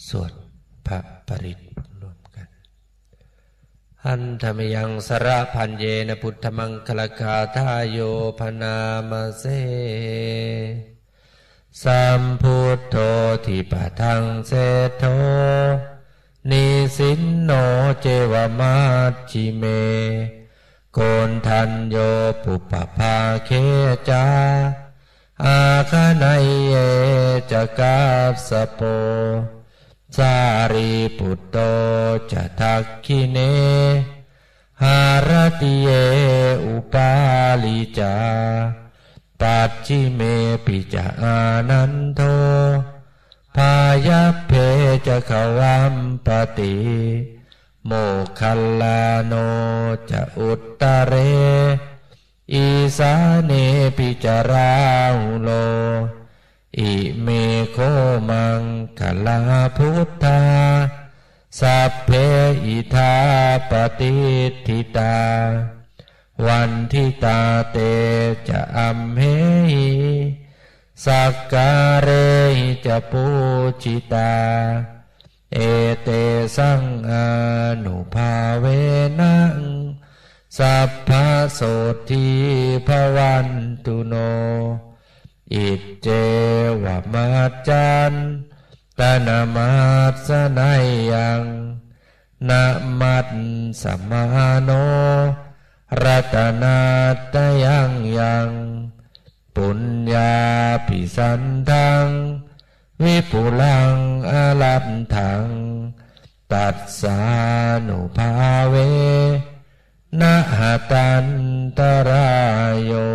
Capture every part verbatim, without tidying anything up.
สวดพระปริตรร่วมกัน Handa mayaṃ sarabhaññena buddhamaṅgalagāthāyo bhaṇāma se. Sambuddho dipadaṃ seṭṭho, nisinno ceva majjhime, koṇḍañño pubbabhāge ca, āgaṇeyye ca kassapo, sārīputto ca dakkhiṇe, haratiye upāli ca, pacchimepi ca ānando, pāyabbe ca gavampati, moggallāno ca uttare, isānepi ca rāhulo. Ime kho maṅgalā buddhā, sabbe idha patiṭṭhitā, vanditā te ca amhehi, sakkārehi ca pūjitā, etesaṃ ānubhāvena, sabbasotthī bhavantu no. Iccevamattantaṇamassaneyyaṃ, namassamāno ratanattayaṃ yaṃ, puññābhisandaṃ vipulaṃ alatthaṃ, tassānubhāvena hatantarāyo.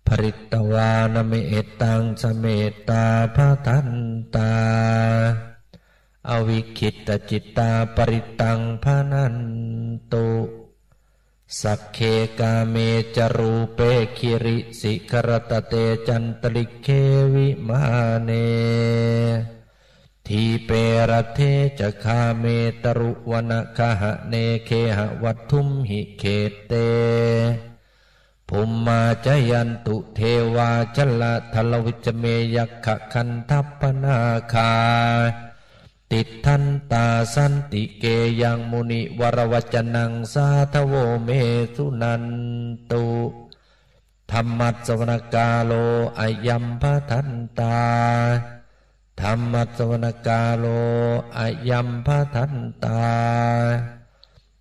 Pharitvāna mettaṃ samettā bhadantā, avikkhittacittā parittaṃ bhaṇantu. Sagge kāme ca rūpe girisikharataṭe cantalikkhe vimāne, dīpe raṭṭhe ca gāme taruvanagahane gehavatthumhi khette, bhummā cāyantu devā jalathalavisame yakkhagandhabbanāgā, tiṭṭhantā santike yaṃ munivaravacanaṃ sādhavo me suṇantu. Dhammassavanakālo ayambhadantā. Dhammassavanakālo ayambhadantā.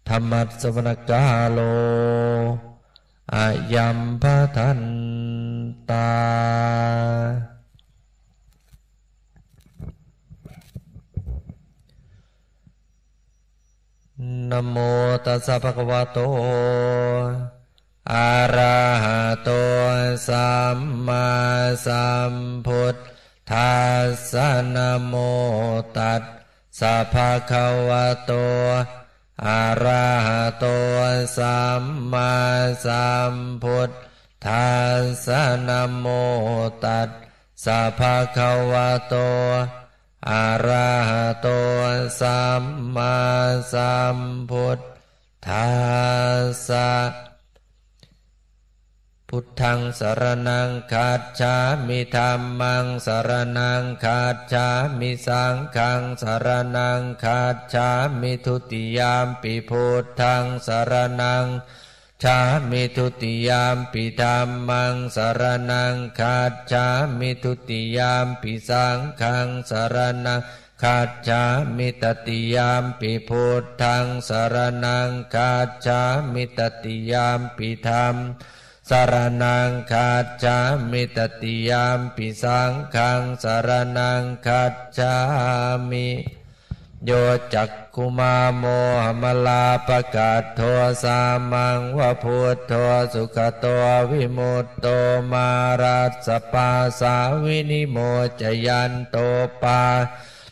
Dhammassavanakālo ayambhadantā. Namo tassa bhagavato arahato sammāsambuddhassa. Namo tassa bhagavato arahato sammāsambuddhassa. Namo tassa bhagavato arahato sammāsambuddhassa. Buddhaṃ saraṇaṃ gacchāmi. Dhammaṃ saraṇaṃ gacchāmi. Saṅghaṃ saraṇaṃ gacchāmi. Dutiyampi buddhaṃ saraṇaṃ gacchāmi. Dutiyampi dhammaṃ saraṇaṃ gacchāmi. Dutiyampi saṅghaṃ saraṇaṃ gacchāmi. Tatiyampi buddhaṃ saraṇaṃ gacchāmi. Tatiyampi dhammaṃ saraṇaṃ gacchāmi. Tatiyampi saṅghaṃ saraṇaṃ gacchāmi. Yo cakkhumā mohamalāpakaṭṭho, sāmaṃ va buddho sugato vimutto, mārassa pāsā vinimocayanto, pā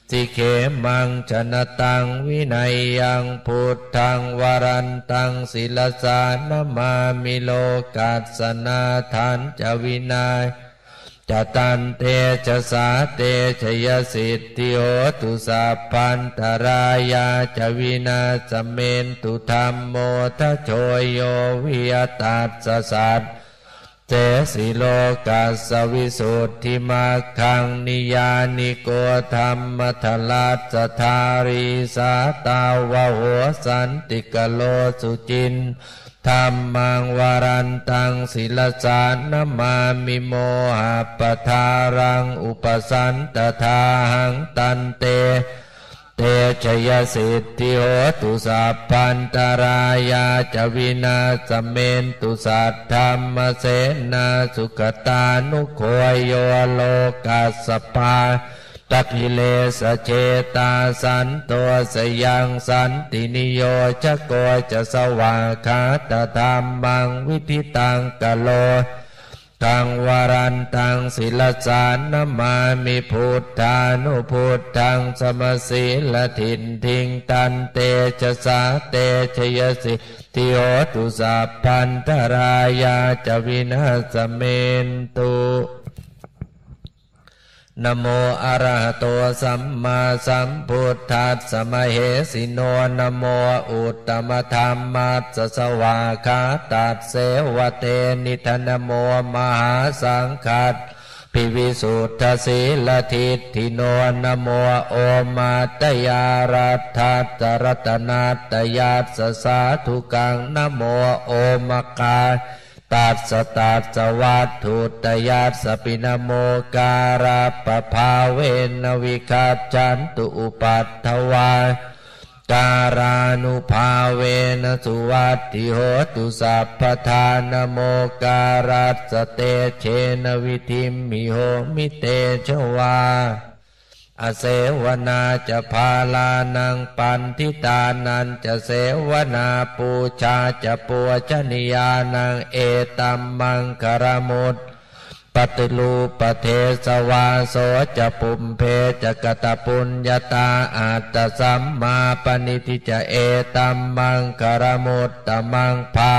si khemaṃ janataṃ vineyyaṃ. Buddhaṃ varantaṃ sirasā namāmi, lokassa nāthañca vināyakañca. Tantejasā te jayasiddhi hotu, sabbantarāyā ca vināsamentu. Dhammo dhajo yo viya tassa satthu, sesi lokassa visuddhimaggaṃ, niyyāniko dhammadharassa dhārī, sātāvaho santikaro suciṇ. Dhammaṃ varantaṃ sirasā namāmi, mohappadālaṃ upasantadāhaṃ, tantejena te jayasiddhi hotu, sabbantarāyā ca vināsamentu. Saddhammasenā sugatānugo yo, lokassa pālakilesacetā, santo sayaṃ santiniyojako ca, svākkhātadhammaṃ viditaṃ karo. Gaṃ varantaṃ sirasā namāmi, buddhānubuddhaṃ samasīladiṭṭhiṃ, tantejasā te jayasiddhi hotu, sabbantarāyā ca vināsamentu. Namo arahato sammāsambuddhassa mahesino. Namo uttamadhammassa svākkhātasseva tenidha. Namo mahāsaṅghassāpi visuddhasīladiṭṭhino. Namo omātyāraddhassa ratanattayassa sādhukaṃ. Namo omakā tassa tassa vatthuttayassapi. Namokārappabhāvena vigacchantu upaddavā. Kārānubhāvena suvatthi hotu sabbadā. Namokārassa tejena vidhimhi homi tejavā. Asevanā ca bālānaṃ paṇḍitānañca sevanā, pūjā ca pūjanīyānaṃ etammaṅgalamuttamaṃ. Paṭirūpadesavāso ca pubbe ca katapuññatā, attasammāpaṇidhi ca etammaṅgalamuttamaṃ. Bā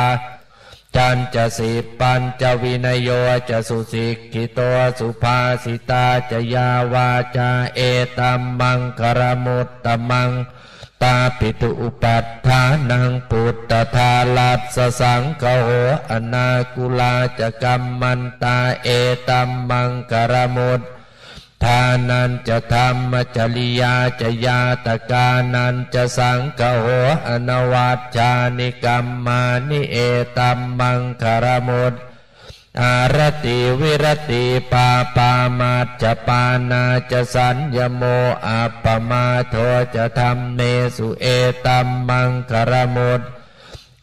cañca sippañca vinayo ca susikkhito, subhāsitā ca yā vācā etammaṅgalamuttamaṃ. Tāpitu upaṭṭhānaṃ puttadārassa saṅgaho, anākulā ca kammantā etammaṅgalamut tānañca dhammacariyā ca ñātakānañca saṅgaho, anavajjāni kammāni etammaṅgalamut. Āratī viratī pāpā majjapānā ca saññamo, appamādo ca dhammesu etammaṅgalamut.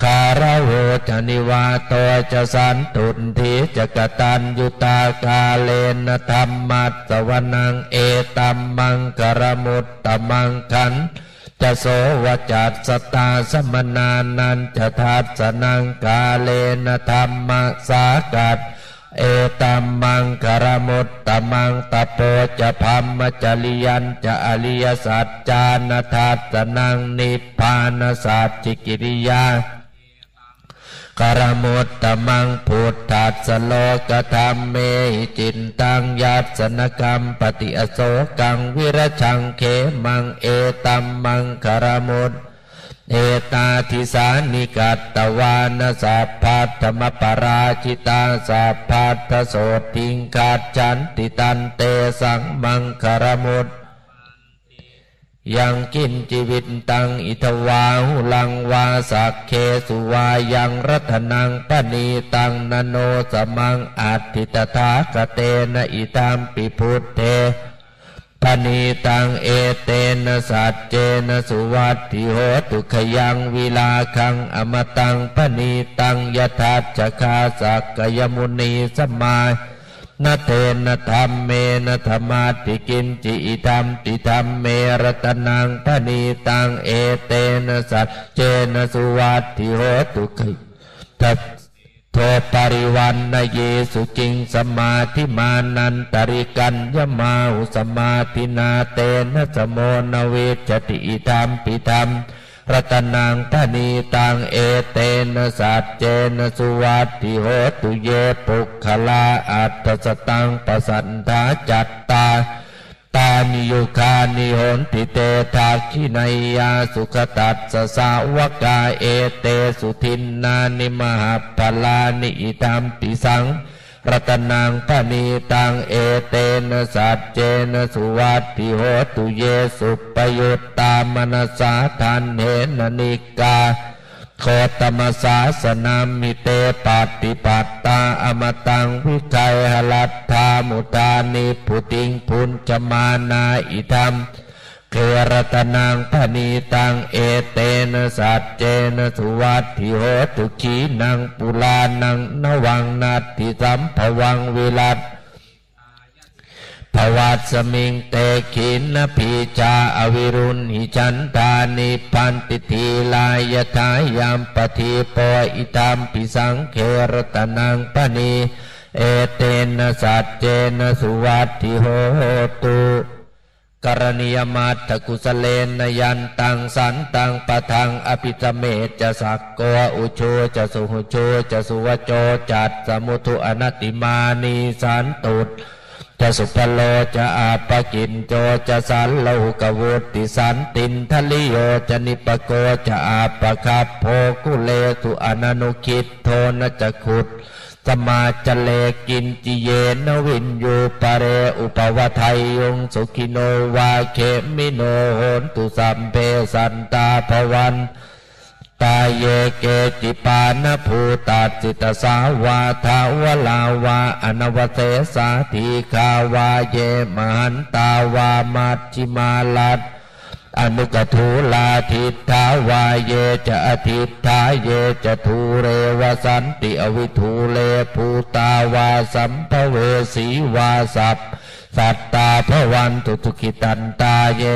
Gāravo ca nivāto ca santuṭṭhī ca kataññutā, kālena dhammassavanaṃ etammaṅgalamuttamaṃ. Khaṇ ca sovacassatā samaṇānañca dassanaṃ, kālena dhammasākacchā etammaṅgalamuttamaṃ. Tapo ca brahmacariyañca ariyasaccāna dassanaṃ, nibbānasacchikiriyā kalamuttamaṃ. Phuṭṭhassa lokadhammehi cittaṃ yassa na kampati, asokaṃ virajaṃ khemaṃ etammaṅgalamut. Etādisāni katvāna sabbatthamaparājitā, sabbattha sotthiṃ gacchanti tantesaṃ maṅgalamut. Yaṅkiñci vittaṃ idha vā huraṃ vā saggesu vā yaṃ ratanaṃ paṇītaṃ, na no samaṃ atthi tathāgatena, idampi buddhe paṇītaṃ etena saccena suvatthi hotu. Khayaṃ virāgaṃ amataṃ paṇītaṃ yadajjhagā sakyamunī samā na tena dhammena samatthi kiñci, idampi dhamme ratanaṃ paṇītaṃ etena saccena suvatthi hotu. Khayaṃ tathoparivaṇṇayī suciṃ samādhimānantarikaññamāhu, samādhinā tena samo na vijjati, idampi dhamme ratanaṃ paṇītaṃ etena saccena suvatthi hotu. Ye puggalā aṭṭha sataṃ pasatthā cattāri Yāni yugāni honti, te dakkhiṇeyyā sugatassa sāvakā, etesu dinnāni mahapphalāni, idampi saṅghe ratanaṃ paṇītaṃ, etena saccena suvatthi hotu. Ye suppayuttā manasā daḷhena, nikkā gotamasāsanamhi, te pattipattā amataṃ vigayha, laddhā mudhā nibbutiṃ bhuñjamānā, idampi saṅghe ratanaṃ paṇītaṃ, etena saccena suvatthi hotu. Khīṇaṃ purāṇaṃ navaṃ natthi sambhavaṃ, virattacittāyatana bhavasmiṃ, te khīṇabījā avirūḷhichandā, nibbanti dhīrā yathāyampadīpo, idampi saṅghe ratanaṃ paṇītaṃ, etena saccena suvatthi hotu. Karaṇīyamatthakusalena, yantaṃ santaṃ padaṃ abhisamecca, sakko ujū ca suhujū ca, suvaco cassa mudu anatimānī, santussako ca subharo ca, appakicco ca sallahukavutti, santindriyo ca nipako ca, appagabbho kulesu ananugiddho, na ca khuddaṃ samācare kiñci, yena viññū pare upavadeyyuṃ, sukhino vā khemino hontu, sabbe sattā bhavantu sukhitattā. Ye keci pāṇabhūtatthi, tasā vā thāvarā vā anavasesā, dīghā vā ye mahantā vā, majjhimā rassakā vā aṇukathūlā, diṭṭhā vā ye ca adiṭṭhā, ye ca dūre vasanti avidūre, bhūtā vā sambhavesī vā, sabbe sattā bhavantu sukhitattā. Ye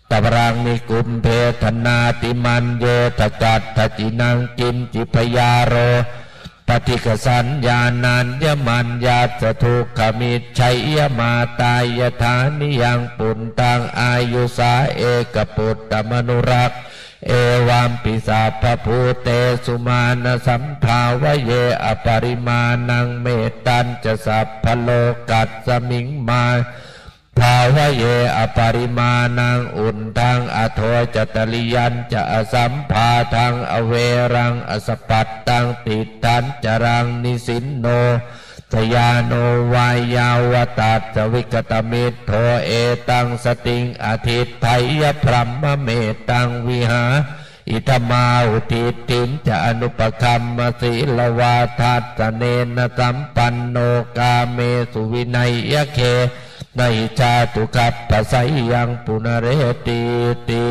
caṃ apāyaphuṭṭhassa, maraṇaṃ nikubbetha, nātimaññetha katthaci naṃ kiñci, byārosanā paṭighasaññā, nāññamaññassa dukkhamiccheyya. Mātā yathā niyaṃ puttaṃ, āyusā ekaputtamanurakkhe, evampi sabbabhūtesu, mānasambhāvaye aparimāṇaṃ. Mettañca sabbalokasmiṃ, mānasam bhāvaye aparimāṇaṃ, uddhaṃ adho ca tiriyañca, asambādhaṃ averaṃ asapattaṃ, tiṭṭhaṃ caraṃ nisinno, sayāno vā yāvatassa vigatamiddho, etaṃ satiṃ adhiṭṭheyya, brahmametaṃ vihāraṃ idhamāhu. Diṭṭhiñca anupagamma sīlavā, dassanena sampanno, kāmesu vineyya gedha, na hi jātu gabbhaseyyaṃ punaretīti.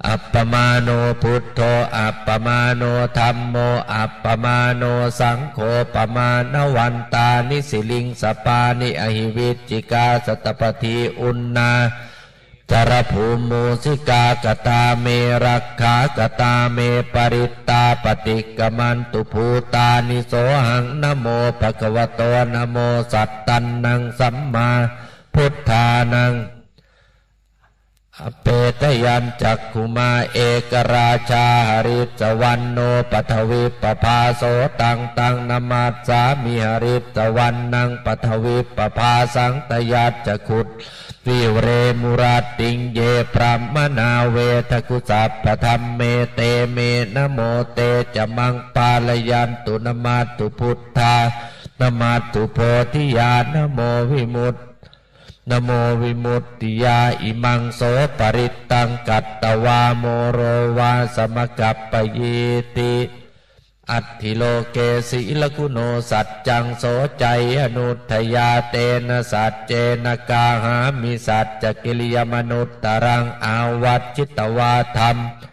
Appamāṇo buddho, appamāṇo dhammo, appamāṇo saṅgho, pamāṇavantāni siriṃsapāni, ahi vicchikā satapadī uṇṇānī sarabū mūsikā. Katā me rakkhā, katā me parittā, paṭikkamantu bhūtāni, sohaṃ namo bhagavato, namo sattannaṃ sammāsambuddhānaṃ. Apetayañcakkhumā ekarājā, harissavaṇṇo paṭhavippabhāso, taṃ taṃ namassāmi harissavaṇṇaṃ paṭhavippabhāsaṃ, tayajja guttā viharemu rattiṃ. Ye brāhmaṇā vedagu sabbadhamme, te me namo te ca maṃ pālayantu. Namatthu buddhāya, namatthu bodhiyā, namo vimut namo vimuttiyā. Imaṃ so parittaṃ katvā, moro vāsamakappayīti. Atthi loke sīlaguṇo saccaṃ, soceyyanuddayā, tena saccena kāhāmi saccakiriyamanuttaraṃ. Āvajjitvā dhammavicarantu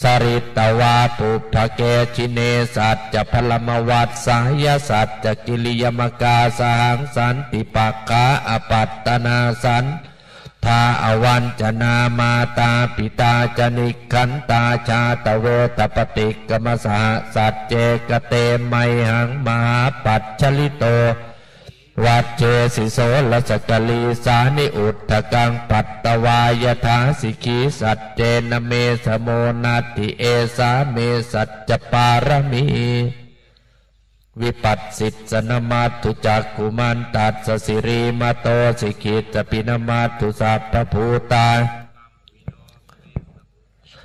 saritvā, pubbake jine saccabalamavassāya, saccakiriyamakāsahaṃ. Santi pakkhā apattanā, santa dā avañcanā, mātā pitā ca nikkhantā, jātaveda paṭikkama. Saha sacce kate mayhaṃ, mahāpajjalito vajjesi soḷasa karīsāni, udakaṃ patvā yathā sikhī, saccena me samo natthi, esā me saccapāramī. vipassissa namatthu cakkhumantassa sirīmato sikhissa pi namatthu sabbabhūtā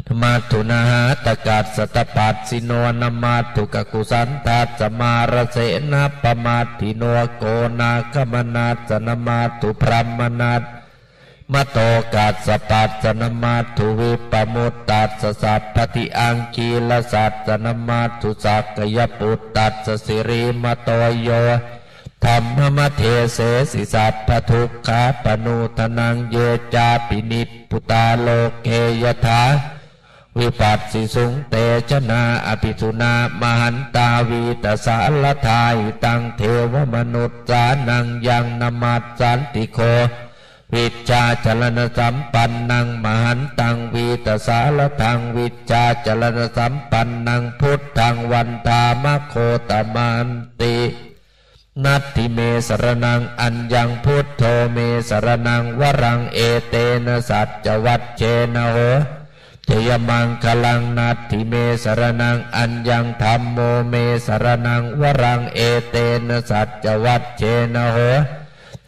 namatthu nhātakassa tapassino namatthu kakusandhassa mārasenappamaddino konāgamanassa namatthu brāhmaṇassa mato kassapassa namatthu vippamuttassa sabbadhi aṅgīrasassa namatthu sakyaputtassa sirīmato yo dhammamaddhe sesi sabbadukkhā panūdanaṃ ye cāpi nibbutā loke yathā vipassisuṃ te janā apisuṇā mahantā vītasāradā hitaṃ devamanussānaṃ yaṃ namassanti kho vijjācaraṇasampannaṃ mahantaṃ vītasāradaṃ vijjācaraṇasampannaṃ buddhaṃ vandāma gotamanti. Natthi me saraṇaṃ aññaṃ buddho me saraṇaṃ varaṃ etena saccavajjena ho jayamaṅgalaṃ. Natthi me saraṇaṃ aññaṃ dhammo me saraṇaṃ varaṃ etena saccavajjena ho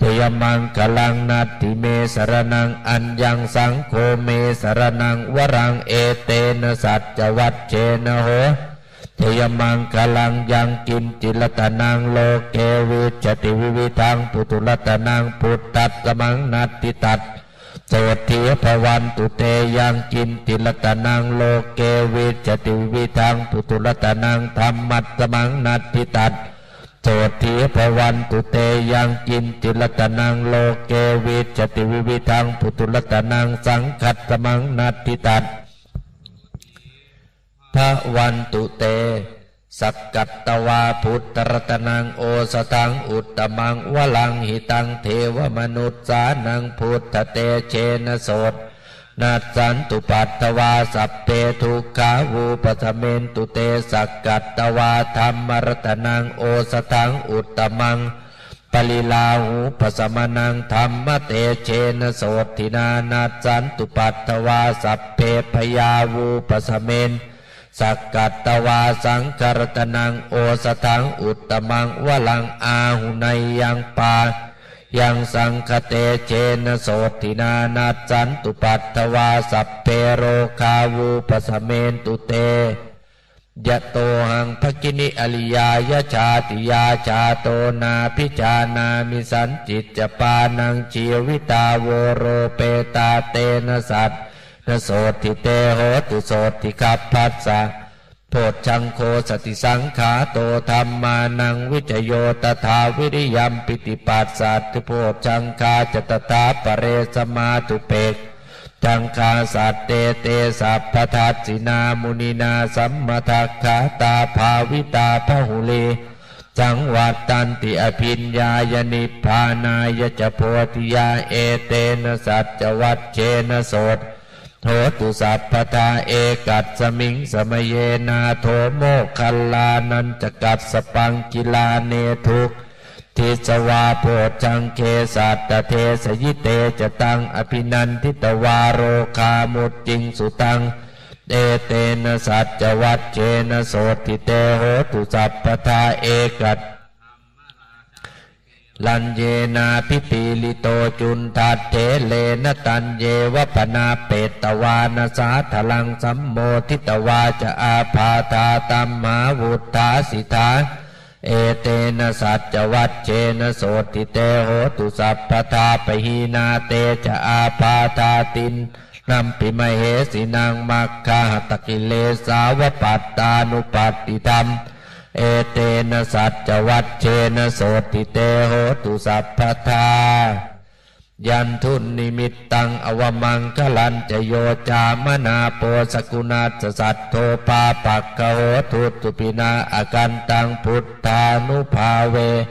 jayamaṅgalaṃ. Natthi me saraṇaṃ aññaṃ saṅgho me saraṇaṃ varaṃ etena saccavajjena ho jayamaṅgalaṃ. Yaṅkiñci ratanaṃ loke vijjati vividhaṃ puthu ratanaṃ buddhasamaṃ natthi taṃ sotthī bhavantu te. Yaṅkiñci ratanaṃ loke vijjati vividhaṃ puthu ratanaṃ dhammasamaṃ natthi taṃ sotthī bhavantu te. Yaṅkiñci ratanaṃ loke vijjati vividhaṃ puthu ratanaṃ saṅghasamaṃ natthi taṃ bhavantu te. Sakkatvā buddharatanaṃ osathaṃ uttamaṃ varaṃ hitaṃ devamanussānaṃ buddhatejena sotthinā nassantupaddavā sabbe dukkhā vūpasamentu te. Sakkatvā dhammaratanaṃ osathaṃ uttamaṃ pariḷāhūpasamanaṃ dhammatejena sotthinā nassantupaddavā sabbe bhayā vūpasamentu. Sakkatvā saṅgharatanaṃ osathaṃ uttamaṃ varaṃ āhuneyyaṃ pāhuneyyaṃ saṅghatejena sotthinā nassantupaddavā sabbe rogā vūpasamentu te. Yatohaṃ bhagini ariyāya jātiyā jāto nābhijānāmi sañcicca pāṇaṃ jīvitā voropetā tena saccena sotthi te hotu sotthi. Gabbhassa bojjhaṅgo satisaṅkhāto dhammānaṃ vicayo tathā viriyampīti passaddhi bojjhaṅgā ca tathāpare samādhupekkha bojjhaṅgā sattete sabbadassinā muninā sammadakkhātā bhāvitā bahulī saṃvattanti abhiññāya nibbānāya ca bodhiyā etena saccavajjena sotthi hotu sabbadā. Ekasmiṃ samaye nātho moggallānañca kassapaṃ gilāne dukkhite disvā bojjhaṅge satta desayi te ca taṃ abhinanditvā rogā mucciṃsu taṃ etena saccavajjena sotthi te hotu sabbadā. Eka raññenābhipīḷito cundattherena taññeva bhaṇāpetvāna sādaraṃ sammoditvā ca ābādhā tamhā vuṭṭhāsi ṭhānaṃ etena saccavajjena sotthi te hotu sabbadā. Pahīnā te ca ābādhā tiṇṇannampi mahesinaṃ maggāhatakilesāva pattānuppattidhammena etena saccavajjena sotthi te hotu sabbadā. Yandunnimittaṃ avamaṅgalañca yo cāmanāpo sakuṇassa saddo pāpaggaho dussupinaṃ akantaṃ buddhānubhāvena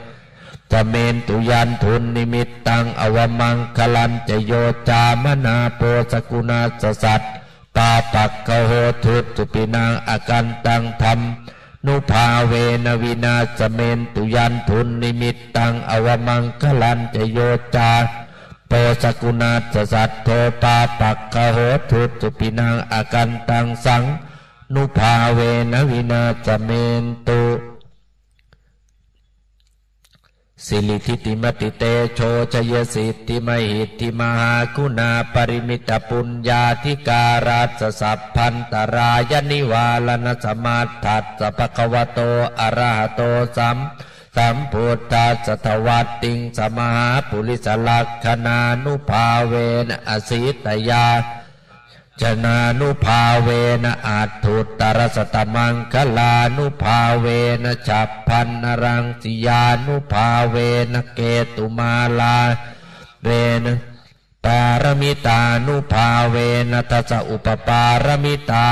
vināsamentu. Yandunnimittaṃ avamaṅgalañca yo cāmanāpo sakuṇassa saddo pāpaggaho dussupinaṃ akantaṃ dhammānubhāvena vināsamentu. Yandunnimittaṃ avamaṅgalañca yo cāmanāpo sakuṇassa saddo pāpaggaho dussupinaṃ akantaṃ saṅghānubhāvena vināsamentu. Siridhitimatitejojayasiddhimahiddhimahāguṇāparimitapuññādhikārassa sabbantarāyanivāraṇasamatthassa bhagavato arahato sam- sambuddhassa dvattiṃsamahāpurisalakkhaṇānubhāvena asītyā janānubhāvena aṭṭhuttarasatamaṅgalānubhāvena chabbaṇṇaraṃsiyānubhāvena ketumālāvena pāramitānubhāvena dasaupapāramitā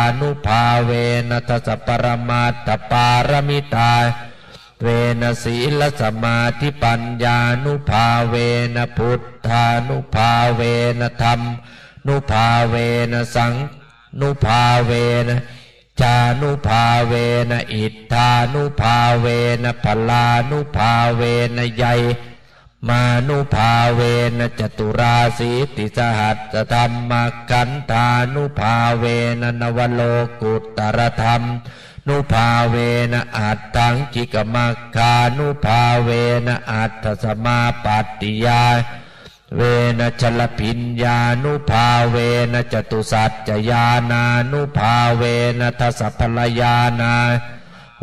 vena sīlasamādhipaññānubhāvena buddhānubhāvena dhammānubhāvena saṅghānubhāvena tejānubhāvena iddhānubhāvena balānubhāvena ñeyyam- mānubhāvena caturāsītisahassadhammakkhandhānubhāvena navalokuttaradhammānubhāvena aṭṭhaṅgikamaggānubhāvena aṭṭhasamāpattiyānubhāvena chaḷabhiññānubhāvena catusaccañāṇānubhāvena dasabalañāṇā-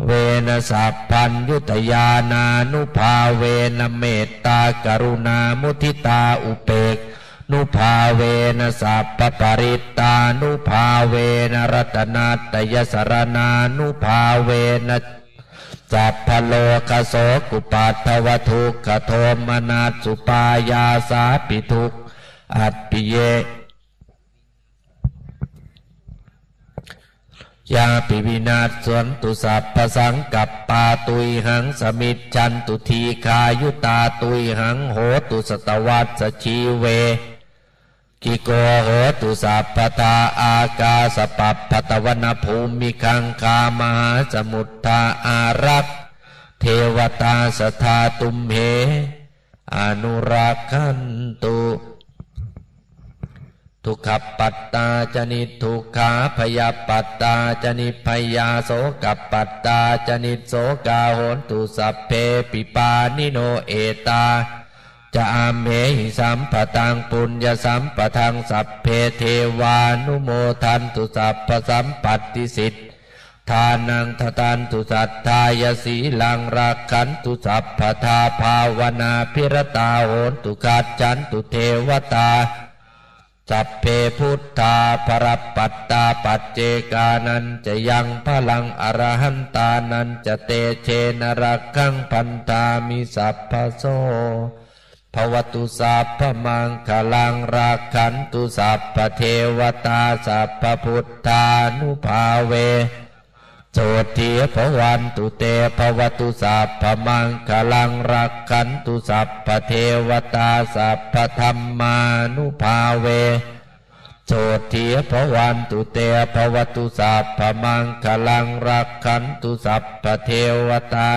vena sabbaññutañāṇānubhāvena mettākaruṇāmuditāupekkhānubhāvena sabbaparittānubhāvena ratanattayasaraṇānubhāvena sabbalokasokaupaddavadukkhadomanassupāyāsāpi duk- appiye yāpi vinassantu sabbasaṅkappā tuyhaṃ samijjhantu dīghāyutā tuyhaṃ hotu satavassajīveko hotu sabbadā ākāsapabbatavanabhūmigaṅgāmahāsamuddā ārakkhā devatā sadā tumhe anurakkhantu. Dukkhappattā ca niddukkhā bhayappattā ca nibbhayā sokappattā ca nissokā hontu sabbepi pāṇino. Ettāvatā ca amhehi sambhataṃ puññasampadaṃ sabbe devānumodantu sabbasampattisiddhi dānaṃ dadantu saddhāya sīlaṃ rakkhantu sabbadā bhāvanābhiratā hontu gacchantu devatāgatā sabbe buddhā balappattā paccekānañca yaṃ balaṃ arahantānañca tejena rakkhaṃ bandhāmi sabbaso. Bhavatu sabbamaṅgalaṃ rakkhantu sabbadevatā sabbabuddhānubhāvena sotthī bhavantu te. Bhavatu sabbamaṅgalaṃ rakkhantu sabbadevatā sabbadhammānubhāvena sotthī bhavantu te. Bhavatu sabbamaṅgalaṃ rakkhantu sabbadevatā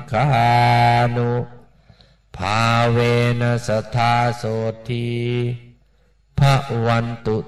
sabbasaṅghānu bhāvena sadā sotthī bhavantu